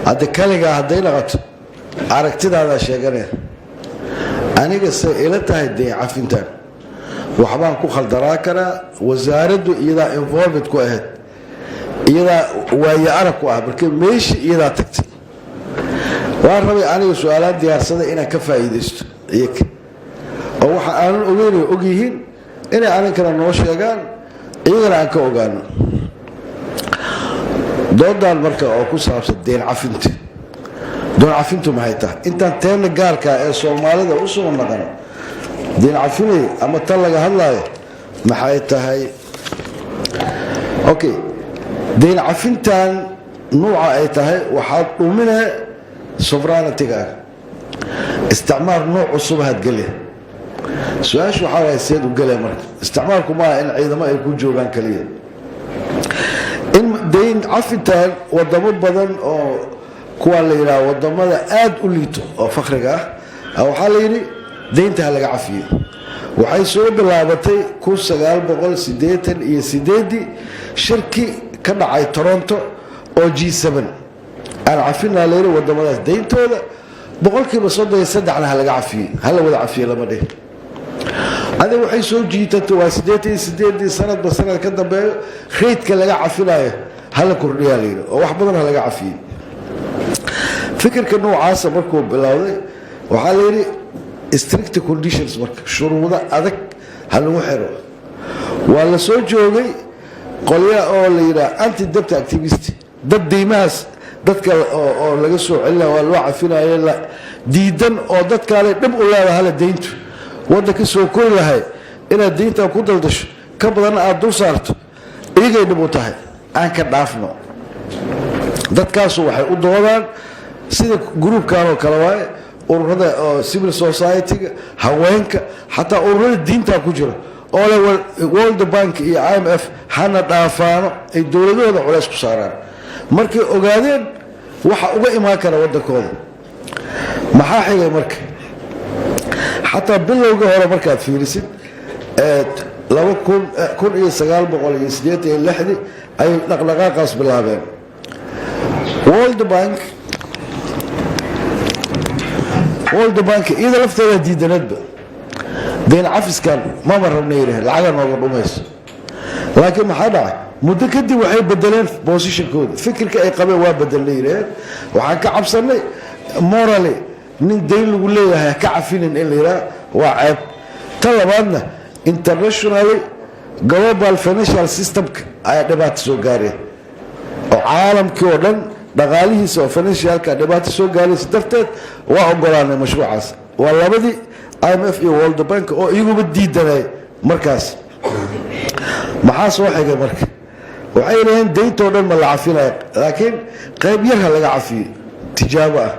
Hadda kaligaa hadday naqato, aragtidaadaa sheeganaya. Aniga say ila tahay, deyn cafintan waxbaan ku khaldanaa karaa. Wasaaraddu iyadaa involved ku ahayd, iyadaa waaye arag ku ah, marka meeshii iyadaa tagtay. Waan rabay aniga su-aalaan diyaarsaday inaan ka faa'iidaysto iyaga, oo waxa aanan ogeynay og yihiin inay aninkana noo sheegaan, iyagana aan ka ogaano doodan. Marka oo ku saabsan deyn cafinta, deyn cafintu maxay tahay? Intaan teena gaarkaa ee Soomaalida u soo naqano, deyn cafinay ama tan laga hadlaayo maxay tahay? Okay, deyn cafintan nuuca ay tahay, waxaad dhumine sovereignty-ga, isticmaar nooc cusub haad gele. Su-aashu waxaa waaya, seed u gele? Marka isticmaalku maaha in ciidamo ay ku joogaan kaliya. In deyn cafintan wadamo badan oo kuwaa la yidhaha wadamada aada u liito oo fakriga ah, waxaa la yidhi deynta ha laga cafiyo. Waxay soo bilaabatay 1988-dii, shirki ka dhacay Toronto oo G7. Aan cafinaa la yidhi wadamadaas deyntooda, 33%-na ha laga cafiyo. Hala wada cafiyo lama dhihi. Adiga waxay soo jiitatay waa 88-dii. Sanadba sanad ka dambeeyo rate-ka laga cafinayo hala kordhiyaa la yidhi, oo wax badan ha laga cafiyey. Fikirka noocaasa markuu bilowday, waxaa la yidhi strict conditions, marka shuruudo adag ha lagu xiro. Waa la soo joogay qolya oo la yidhaha anti debt activist, dad deymahaas dadka oo laga soo celina, waa loo cafinayo la diidan, oo dadkaale dhib u leedaha hala deyntu waddanka soo kori lahay inaad deyntan ku daldasho, ka badanna aada dul saarto, iyagay dhib u tahay, aan ka dhaafno. Dadkaasu waxay u doodaan sida group-kan oo kale waaye, ururada oo civil society-ga, haweenka, xataa ururada diinta ku jira, oo le World Bank iyo IMF hana dhaafaano, ay dowladahooda culays ku saaraan markay ogaadeen waxa uga imaan kara waddankooda. Maxaa xigay marka? Xataa bilowga hore markaad fiirisid, 1986-dii ayay dhaqdhaqaaqaas bilaabeen. World Bank iyada lafteeda diidanadba deyn cafiskan, mama rabna yidhaheen, lacaga nooga dhumayso. Laakiin maxaa dhacay? Muddo kadib waxay bedeleen position-kooda, fikirka ay qabeen waa bedelna yidhaheen. Waxaan ka cabsanay morally nin dayn lagu leeyahay ka cafinin in la yidhaha waa ceeb. Ta labaadna, internationally global financial system-ka ayaa dhibaato soo gaaraya, oo caalamkii oo dhan dhaqaalihiisa oo financial-ka dhibaato soo gaaraysa darteed waa ogolaanay mashruucaas. Waa labadii, IMF iyo World Bank, oo iyaguba diidanay markaas. Maxaa soo xigay marka? Waxay yidhaheen deyntoo dhan ma la cafinayo, laakiin qayb yar ha laga cafiyo, tijaabo ah.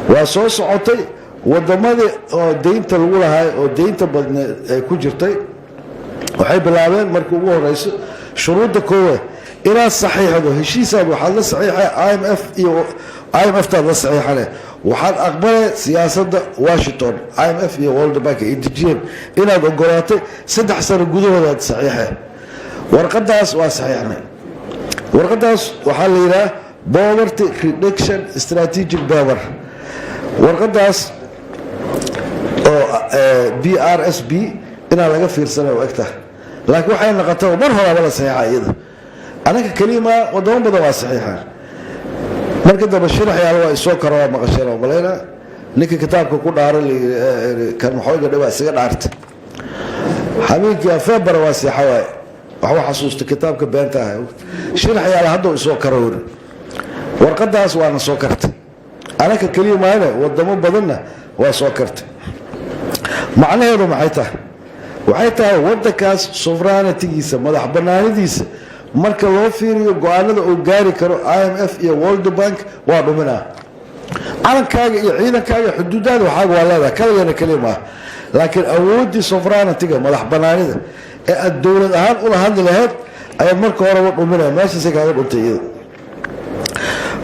Waa soo socotay. Wadamadii oo deynta lagu lahaay, oo deynta badneed ay ku jirtay, waxay bilaabeen markii ugu horeyso shuruudda koowaad inaad saxiixdo heshiisaad. Waxaad la saxiixay IMF iyo IMF taad la saxiixane, waxaad aqbalay siyaasadda Washington, IMF iyo World Bank ay dejiyeen inaad ogolaatay. 3 sano gudahoodaad saxiixeen warqadaas. Waa saxiixnay warqadaas. Waxaa la yidhaha Poverty Reduction Strategic Paper. Warqadaas oo PRSP inaan laga fiirsanay u egtahay, laakiin waxay noqotay mar horaaba la saxiixa iyada. Anaga kelima, wadamo badan waa saxiixaan. Marka dambe shiraxyaal waa isoo karo, waa maqasheen oo malayna ninka kitaabka ku dhaaran kan maxooga dhawaa isaga dhaartay habeenkii afeebara, waa seexa waaye, waxuu xasuusta kitaabka beenta ah. Shiraxyaal hadda isoo karo wuri. Warqadaas waana soo kartay, anaka keliya maayne, wadamo badanna waa soo kartay. Macnaheedu maxay tahay? Waxay tahay waddankaas sovereignty-giisa, madax banaanidiisa, marka loo fiiriyo go-aanada uu gaari karo IMF iyo World Bank, waa dhuminaa. Calankaaga iyo ciidankaaga, xuduudaada, waxaaga waa leedahay kaligana keliya maaha, laakiin awooddii sovereignty-ga, madax banaanida ee aad dowlad ahaan ula hadli lahayd, ayaad marka horeba dhuminaya. Meeshaasay kaaga dhuntay iyada.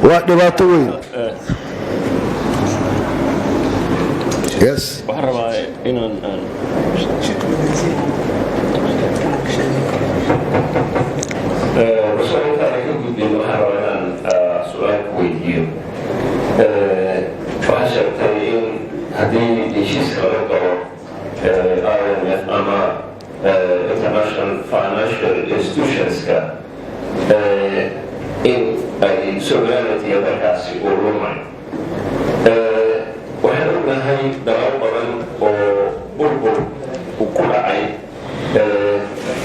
Waa dhibaato weyn. Yes. Waxaan rabaa inaan intaan ka gudbin, waxaan rabaa inaan su Su-aal ku weydiiyo. Waxaa sheegtay in haddii heshiiska laga galo IMF ama international financial institutionska in ay sovereignty dalkaasi uu lumay. Waxaan ognahay dalal badan oo burbur uu ku dhacay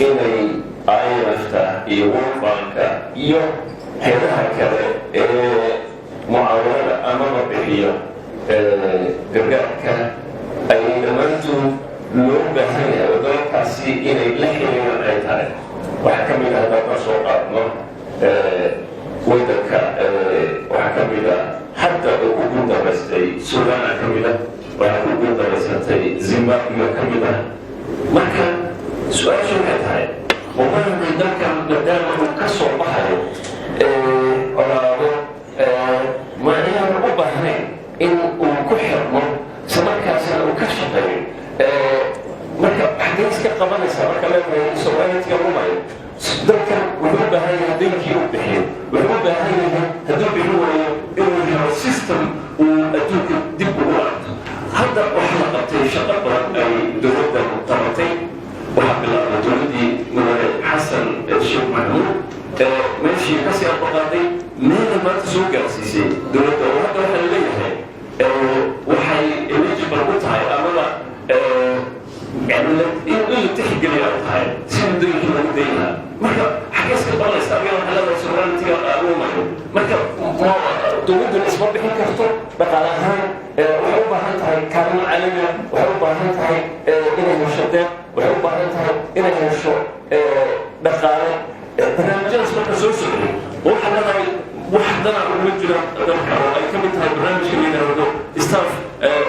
inay IMF-ta iyo World Banka iyo hay'adaha kale ee mucaawanada amaba bixiyo gargaarka ay dhammaantood loo baahan yahay oo dalalkaasi inay la xiriiraan ay tahay. Waxaa ka mid ah, haddaan soo qaadno waddanka, waxaa ka mid ah hadda oo ku guuldaraystay Suudana ka mid ah, waxaa ku guuldaraysatay Zimbabwe ka mid ah. Marka su-aasha waxay tahay, wabaanay dalkan maadaama uu ka soo baxayo colaado, ma ayaan u baahnayn in uu ku xirmo isla markaasina uu ka shaqeeyo? Marka xaggee iska qabanaysaa marka leedahay sovereignty lumayo? Dalkan wuxuu u baahan yahay daynkii uu bixiyo, wuxuu u baahan yahay hadduu bixin waayo inuu helo system uu adduunka dib ugu laabto. Hadda waxaa la qabtay shaqo badan ay dowladdan qabatay. Waxaa bilaabay dowladdii mudane Xasan Sheekh Maxamuud, meeshii kasii ambaqaaday meela maanta soo gaarsiisay dowladda, oo hadda waxaa leeyahay waxay eligible u tahay amaba in la tixgeliya u tahay si muddooyinkii lagu dayn lahaa. Marka xagee iska qabanaysa adiga? Waxaa leedahay sovereignty-ga lumayo. Marka dowladdan isma bixin karto dhaqaale ahaan. Waxay u baahan tahay kaalmo caalamiga, waxay u baahan tahay inay hesho deeq, waxay u baahan tahay inay hesho dhaqaale. Barnaamijyadaas marka soo socday, waxaa leedahay wax dana uguma jira dalka, oo ay ka mid tahay barnaamijka la yidhaahdo Staff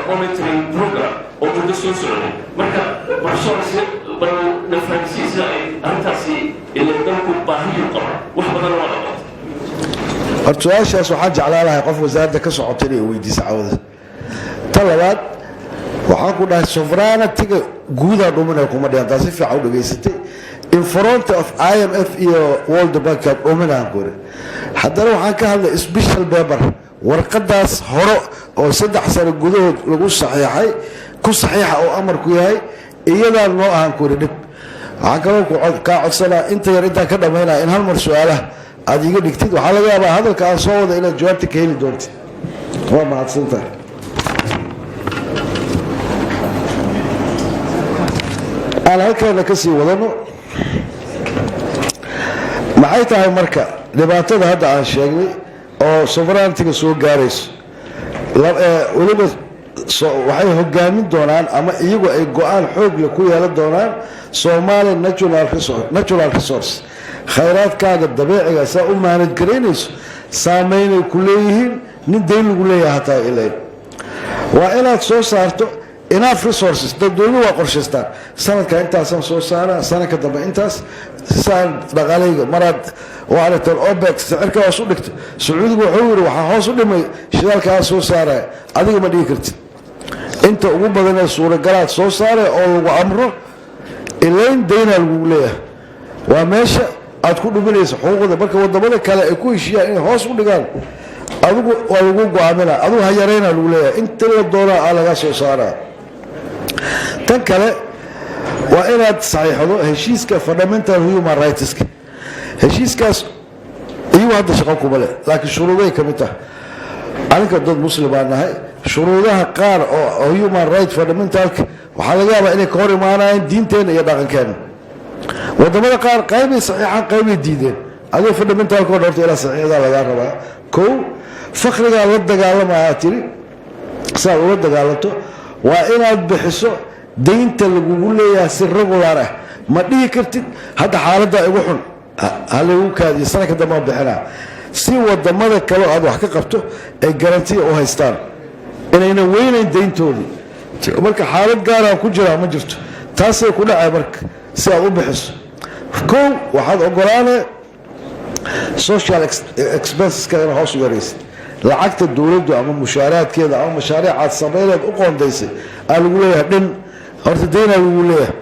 Monitoring Program oo muddo soo socday. Marka professor, si bal na fahamsiisa ay arrintaasi ila dalku baahiyu qaba, wax badan waa la qabtay. Horta su-aashaas waxaan jeclaan lahay qof wasaaradda ka socota inay weydiisa cawada. Ta labaad, waxaan ku dhahay sovereignty-ga guudaa dhuminaya kuma dhihan. Taa si fiican u dhegaysatay. In front of IMF iyo World Bank dhuminaan ku iri. Haddana waxaan ka hadlay special paper, warqadaas hore oo 3 sano gudahood lagu saxiixay, ku saxiixa oo amarku yahay, iyadaa noo ahaan ku iri dhib. Waxaan kaloo kaa codsanaa inta yar intaan ka dhammaynaya in hal mar su-aalaha aad iga dhigtid. Waxaa laga yaabaa hadalka aan soo wada inaad jawaabta ka heli doontid. Waa mahadsantahay. Aan halkeena ka sii wadano. Maxay tahay marka dhibaatada hadda aan sheegnay oo sovereignty-ga soo gaarayso? Weliba waxay hogaamin doonaan ama iyagu ay go-aan xoog leh ku yeelan doonaan Somalia natural resource, khayraadkaaga dabiiciga saa u manage garaynayso saameynay ku leeyihiin. Nin dayn lagu leeyahay hataa ilayn waa inaad soo saarto enough resources. Dadweynuhu waa qorshaystaan: sanadka intaasaan soo saaraa, sanadka dambe intaas, saan dhaqaalayga maraad waa aragteen OPEC sicirka hoos u dhigto. Sacuudigu wuxuu yidhi waxaa hoos u dhimay shidaalka aan soo saaraya. Adiga ma dhigi kartid inta ugu badan ee suuragalaad soo saaraya oo lagu amro, ilayn daynaa lagugu leeyahay. Waa meesha aad ku dhuminaysa xuquuqda. Marka wadamada kale ay ku heshiiyaan inay hoos u dhigaan, adigu waa lagu go-aamina, adigu ha yarayna lagu leeyahay, inta la doonaa aa laga soo saaraa. Tan kale waa inaad saxiixdo heshiiska fundamental human rightska. Heshiiskaas iyagu hadda shaqo kuma leh, laakiin shuruuday ka mid tahay. Aninka dad muslim baan nahay. Shuruudaha qaar oo human right fundamentalka waxaa laga yaabaa inay ka hor imaanayaan diinteenna iyo dhaqankeena. Wadamada qaar qaybay saxiixaan, qaybay diideen. Adigo fundamentalka o horta ilaa saxiixdaa lagaa rabaa. Kow, fakrigaa la dagaalamayaa tiri. Siaad ula dagaalanto waa inaad bixiso daynta lagugu leeyahay si regular ah. Ma dhihi kartid hadda xaaladda igu xun, ha laygu kaadiyo, sanadka dambaan bixinaa. Si wadamada kale oo aad wax ka qabto ay guarantee u haystaan inayna weynayn dayntoodii. Marka xaalad gaaraan ku jiraa ma jirto, taasay ku dhacay. Marka si aad u bixiso, kow, waxaad ogolaanee social expenseska ina hoos u yaraysid, lacagta dowladdu ama mushaaraadkeeda ama mashaariicaad samayneed u qoondaysay aa lagu leeyahay dhin. Horta daynaa lagu leeyahay,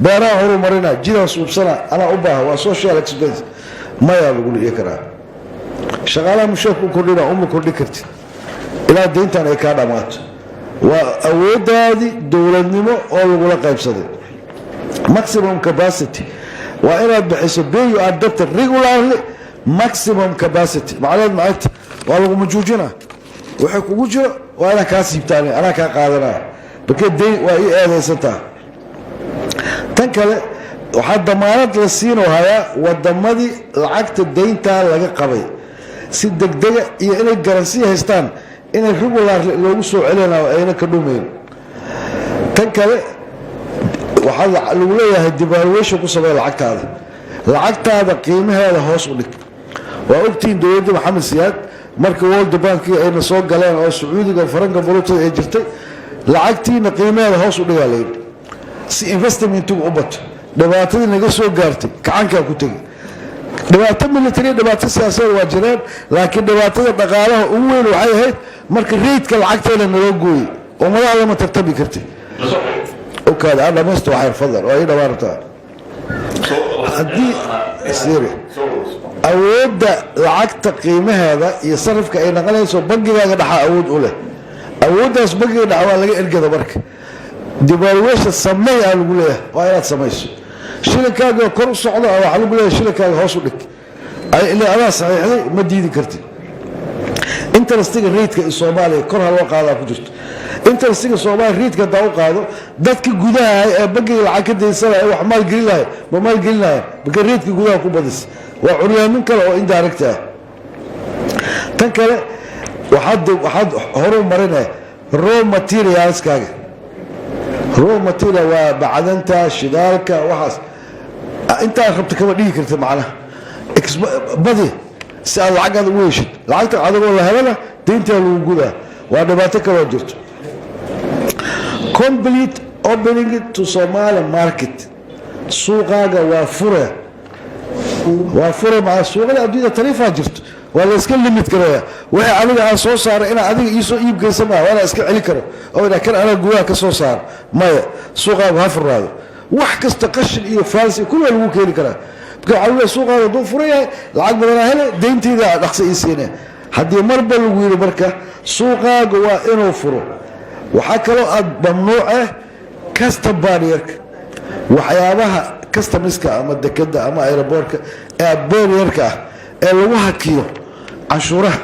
beeraha horumarina, jidaan suubsana, anaa u baaha, waa social expense, mayaa lagu dhihi karaa. Shaqaalaha mushaarka u kordhina uma kordhi kartid ilaa deyntan ay kaa dhammaato. Waa awooddaadii dowladnimo oo lagula qaybsaday. Maximum capacity waa inaad bixiso, pay your debt regularly. Maximum capacity macnaheed macagta waa laguma juujina. Waxay kugu jiro waa inaan kaa siibtaan, anaa kaa qaadanaya, marka deyn waa ii eedaysantaa. Tan kale, waxaa damaanad la siinoo hayaa wadamadii lacagta deyntaa laga qabay si degdega iyo inay guarantee haystaan inay regular loogu soo celinayo, ayna ka dhumayn. Tan kale, waxaa lagu leeyahay devaluation ku samey lacagtaada, lacagtaada qiimaheeda hoos u dhig. Waa ogtihiin dowladda Maxamed Siyaad markii World Banki ayna soo galeen oo Sacuudiga faranka valutada ay jirtay, lacagtiina qiimaheeda hoos u dhigaa layidhi si investmentigu u bato. Dhibaatadii naga soo gaartay gacankaa ku tegey. Dhibaato military, dhibaato siyaasadeed waa jireen, laakiin dhibaatada dhaqaalaha ugu weyn waxay ahayd marka rate-ka lacagteena naloo gooyey. Ummadaha lama tartami kartid. Okaada aan dhamaysto waxay, fadlan, waa ii dhawaan rabtaa. Haddii siri awoodda lacagta qiimaheeda iyo sarifka ay naqanayso, bangigaaga dhaxaa awood u leh. Awooddaas bangiga dhaxa waa laga ergada. Marka devaluation samey aa lagu leeyahay, waa inaad samayso. Shilinkaaga kor u socdo, waxaa lagu leeyahay shilinkaaga hoos u dhig. Ila adaa saxiixday, ma diidi kartid. Interestiga rate-ka ee Soomaaliya kor ha loo qaadaa ku jirto. Interestiga Soomaaliya rate-ka haddaa u qaado, dadka gudaha ee bangiga lacag ka daysanaya wax maalgelin lahay ma maalgelinaya, marka rate-ka gudaha ku badis waa curyaamin kale oo indirect ah. Tan kale, waxaad horu marinaya raw materialskaaga. Raw material waa bacdanta, shidaalka, waxaas intaad rabto kama dhigi kartid. Macnaha badi si aad lacagaada ugu heshid. Lacagta adagoo la helana deyntaa lagu gudaa. Waa dhibaato kaloo jirto. Complete opening to Somali market, suuqaaga waa fure, waa fure. Maa suuqada adduunyada tariifaa jirto, waa la iska limit garaya. Wixii aniga aan soo saaray inaa adiga iisoo iibgeysa maa, waa inaan iska celi karo oo inaa kan anaa gudaha ka soo saaro. Maya, suuqaagu ha furnaado. Wax kasta, qashin iyo faalsi kulli waa lagu keeni karaa. Marka waxaa lagu leeyahay suuqaaga hadduu furan yahay, lacag badanaa hele, deynteyda dhaqso ii siinaya. Haddii marba lagu yidhi marka suuqaaga waa inuu furo, waxaa kaloo aad mamnuuc ah custom barrierka, waxyaabaha customiska ama dekeda ama aeroboortka ee barrierka ah ee lagu hakiyo canshuuraha.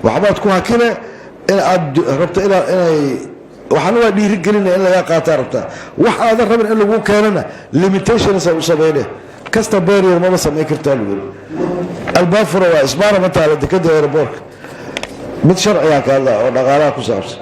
Waxbaad ku hakine in aad rabto inay waxaana waa dhiirigelinaya in lagaa qaataa rabtaa. Wax aadan rabin in lagu keenana limitations u samayne. Custom barrier maba samayn kartaa lagu yiri. Albaab fura waa isbaara ma taala dekeda, aeroboortka. Mid sharcigaa ka hadlaa oo dhaqaalaha ku saabsan.